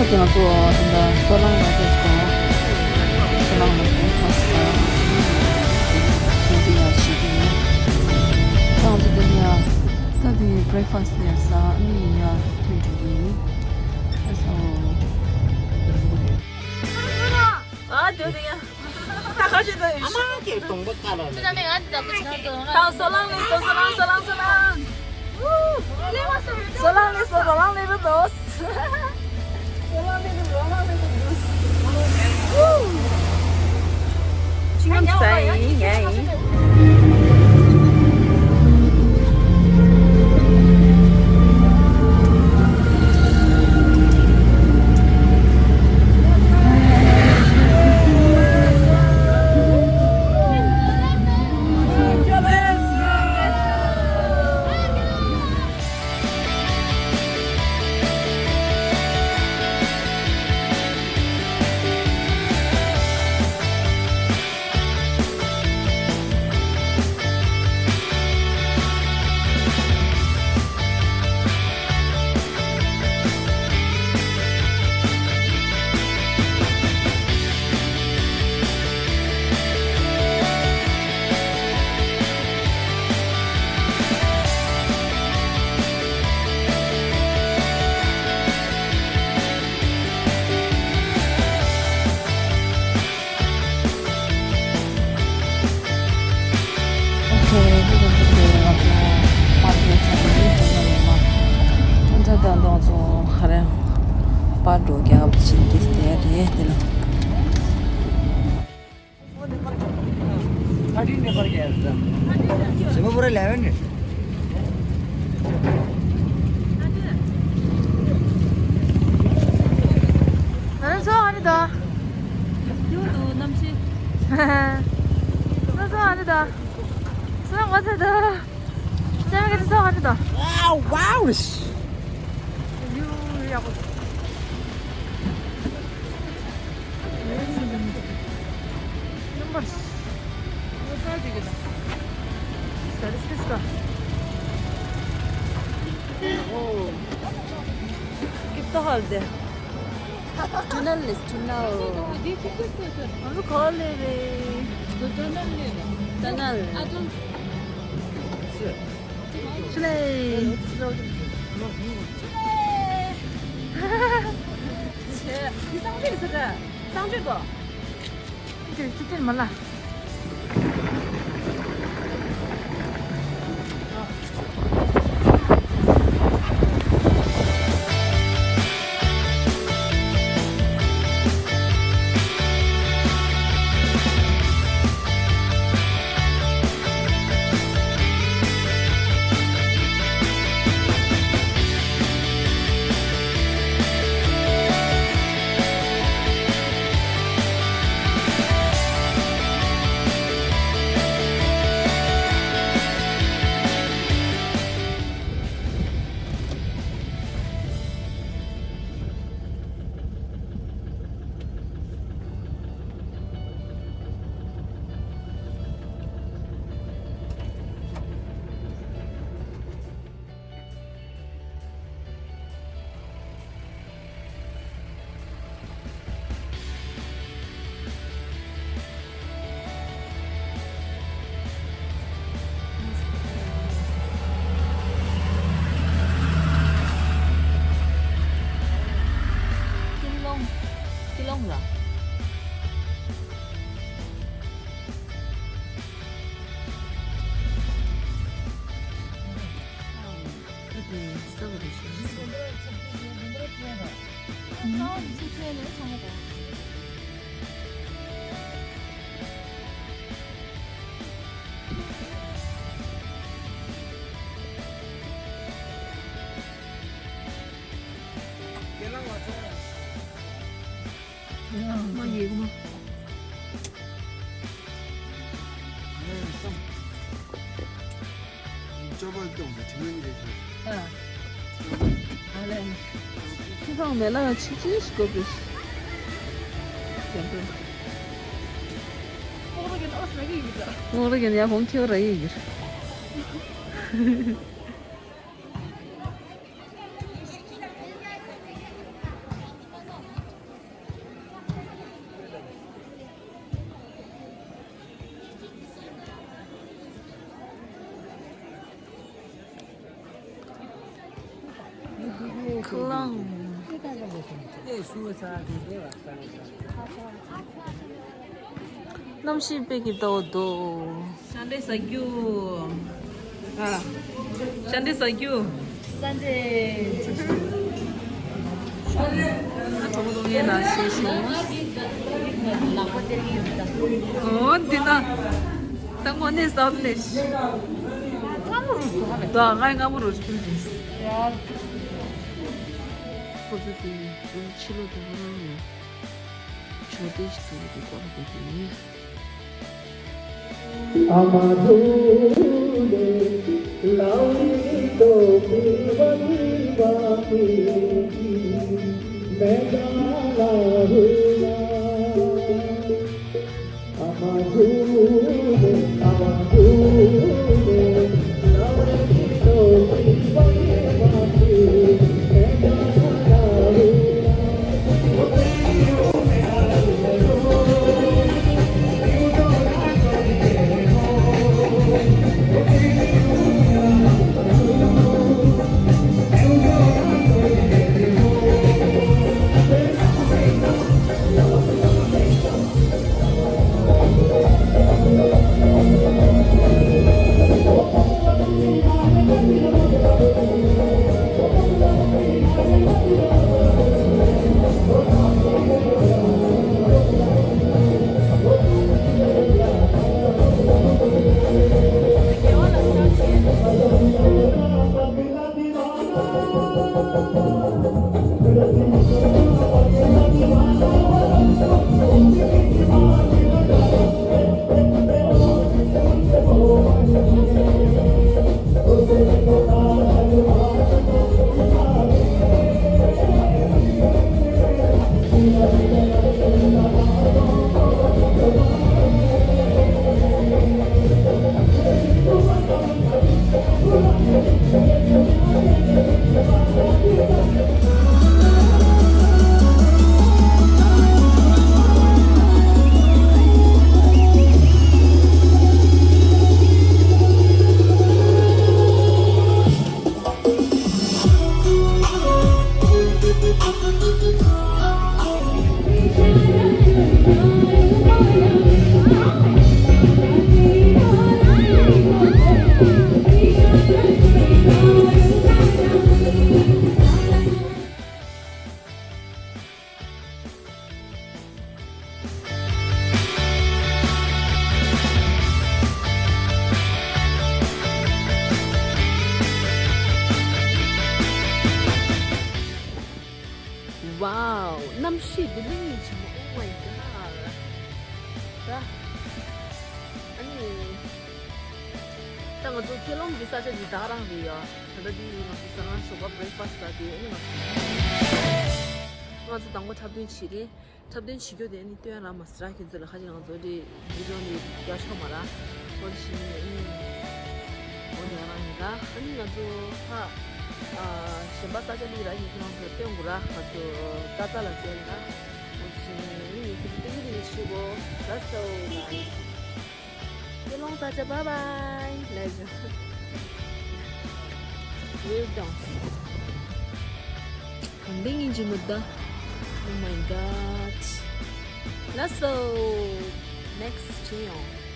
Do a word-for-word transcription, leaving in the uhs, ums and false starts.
ང་ཚོ་ད་ལྟ་སོ་ལང་ལ་སླེབས་སོང་། སོ་ལང་ལ་བྷེ་རེག་ཕ་སི་ཊི་དང་ཁྱིམ་མཚེས་ཡར་བྱེད་ཀྱི་ཡོད། ང་ཚོ་འདི་ནས་ཡར་ད་དེ་བྷེ་རེག་ཕ་སི་ཊི་ཡར་ཟ་ནི་ཡར་ཐོན་འགྲོ་གི་ཡིན། ཨ་ས་འོ། ཨ་དེ་དེ་ཡ། ད་ཁ་ཤས་ད་ཡོད། ཨ་མ་གི་གདོང་པ་ཁ་ལ་ལ། ད་སོ་ལང་ལས་སོ་སོ་ལང་སོ་ལང་སོ་ལང་། སོ་ལང་ལས་སོ་སོ་ལང་ལས་སོ། སོ་ལང་ལས་སོ་སོ་ལང་ལས་སོ། ཆིང་ངམ་ས་ཡིན་ཡ་ཡིན། ཨོ་ཁེ། འདི་ཚོ་འདི་ཚོ་ང་ཚོ་པར་འགྲོ་ཚར་ནས་འགྲོ་ན་ཡོང་མ། ཨ་ད་ད་ང་ཚོ་ཧ་རན་པར་འགྲོ་རྒྱག་པ་ཕྱིན་ཏེ་བསྡད་རེད་དེ་ལ། Singapore eleven. अरे सो आने दो। क्यों तो नमसे। सो सो आने दो। सो मत दो। चल के सो आने दो। Wow wow. यू या को। कितना हाल दे। Tunnel is tunnel. हम लोग खा ले रहे। Tunnel. Chile. Chile. ཁྱེད་ཚོ་ཅི་ལྟར་མ་ལ། ཀི་ལོང་། ཀི་ལོང་ར། གནམ་གཤིས་དཔེ་གི་དྭངས་འདུག་ཤ་འདྲེ་ཟ་རྒྱུ། ཨ། ཤ་འདྲེ་ཟ་རྒྱུ། ཤ་འདྲེ། ཨ། གྲོགས་པོ་ལོ་ངན་ལ་ཤེས་ཤོག་ཨོ་འདི་ན། ད་དངོས་གནས་ཟ་ལེ། ད་ང་སྔ་མོ་རུ་ཕུལ་དུས། ཁོ་ཚོ་དེ་ཕྱི་ལོགས་དེ་ཁོ་རང་ལ་ཇོ་དེ་ཞིག་འདུག་དེ་སྐོར་དེ་དེ་ཡིན། Wow, གནམ་གཤིས་འདི་གླིང་ཡིན་ཆེན་མོ། Oh my god. ད། ཨ་ནི། ད་ང་ཚོ་ཁེ་ལོང་གི་ས་ཆ་འདི་ད་རང་རེད་ཡ། ད་ལྟ་འདི་ང་ཚོ་ཟ་ཁང་ཞོགས་པ་breakfast ཟ་དུས་ཨ་ནི་ང་ཚོ། ང་ཚོ་དང་པོ་འཁྲབ་སྟོན་བྱེད་རེད། འཁྲབ་སྟོན་བྱེད་རྒྱུ་དེ་ནི་སྟོན་ར་མ་སི་ར་ཁྱེད་ཚོ་ལ་ཁ་ཅིག་ང་ཚོ་དེ་བི་ཌི་ཡོ་ནི་རྒྱ་ཆོག་མ་ར། འོ་དེ་བཞིན་ཨིན། འོ་དེ་རང་ཡིན་ར། ཨ་ནི་ང་ཚོ་ཧ། ཨ། གཞན་པ་ས་ཆ་ལི་ར་ཡིན་ཁྱེད་རང་ཚོ་སྟོན་དགོས་ར། ང་ཚོ་ཀ་ཙ་ལ་བྱས་ར། འོ་དེ་བཞིན་ཨིན་ཁྱེད་ཚོ་སྟོན་གི་རེད་ཤི་གོ། That's so nice. ཁེ་ལོང་ས་ཆ། Bye bye. Later. We're done. གང་འདི་ཡིན་གྱི་མི་གདའ། Oh my god. ལགས་སོ། Next ཅི་ཡོང་།